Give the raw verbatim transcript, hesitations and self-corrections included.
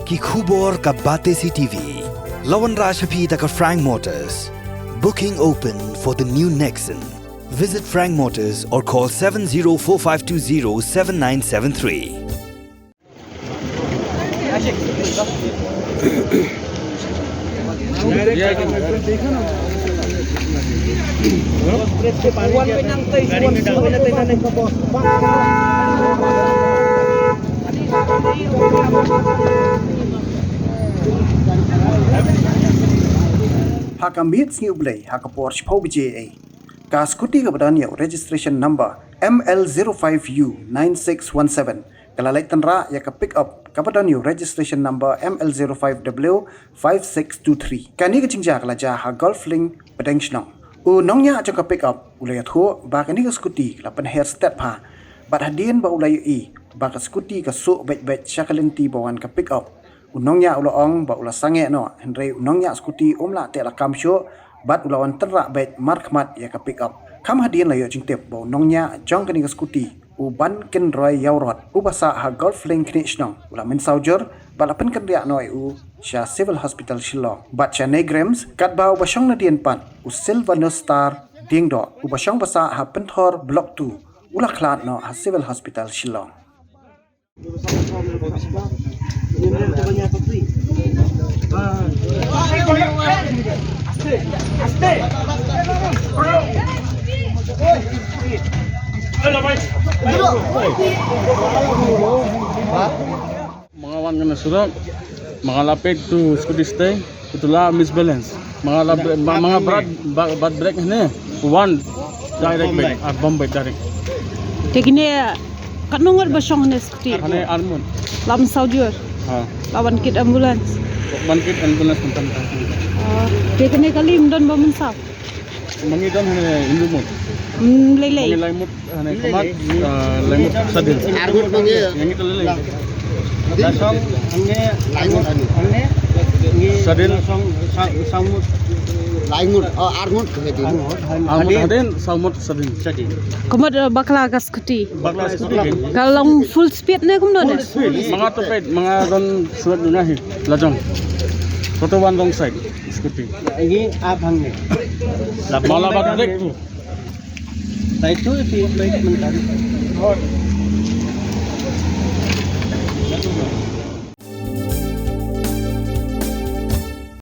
Ki khubor ka Batesi T V. La wanrah sha phi da ka Frank Motors. Booking open for the new Nexon. Visit Frank Motors or call seven zero four five two zero seven nine seven three. Ha ka miet sngi U Blei, ha ka por shiphew baje, ka scooty kaba don ïa u registration number M L zero five U nine six one seven ka la leit tynrah ïa ka pick up kaba don ïa u registration number M L zero five W five six two three. Kane ka jingjia ka la jia ha Golf Link, Pdeng Shnong. U nongñiah jong ka pick up u la ïathuh ba kane ka scooty ka la pynher stet bha, bad hadien ba u la ïohi ba ka scooty ka suh beit beit sha ka lynti ba wan ka pick up, u nongñiah u la ong ba u la sangeh noh, hynrei u nongñiah scooty um lah teh lakam shuh bad u la wan tynrah beit markhmat ïa ka pick up. Kham hadien la ïoh jingtip ba u nongñiah jong kane ka scooty, u Ban Kynroi Ïawrot, uba sah ha Golf Link, Khnieh Shnong, u la mynsaw jur bad la pynkynriah noh ïa u sha Civil Hospital Shillong. Bad sha NEIGRIHMS, katba uba shong nadien pat, u Silvanus Star Diengdoh, uba shong ba sah ha Pynthor Block two, u la khlad noh ha Civil Hospital Shillong. Ma nga wan kane surok, ma nga la peit tu scooty stay, tu la misbalance. Ma nga la bre-, ma, ma nga bad, bad, bad brake hane, wan direct beit, ar bom beit direct. Te kine katno ngut ba shong hane scooty? Hane ar ngut. La mynsaw jur. Ha. La wan kit ambulance. Wan kit ambulance mynta mynta. Ah, te kane kali ym don ba mynsaw? Ma ngi don hane hynriew ngut. Hmm, lei lei. Ma ngi lai ngut hane khmat, ah, lai ngut shadien. Ar ngut ma ngi. Ïa ngi te lei lei. Da shong hangne lai ngut hangne. Shadien. Shong sa, sa ngut. Lai ngut, oh, ar ngut. Ar ngut hadien, sa ngut shadien. Shadien. Ka mut, eh, bakla ka scooty. Bakla scooty. Ka long full speed ne kumno ne? Full speed. Ma nga to peit, ma nga don surat nga hi. Lajong. Koto wan wrong side. Scooty. Ini abang ni. Mala bak dek tu. Lai tu pi lai mentan.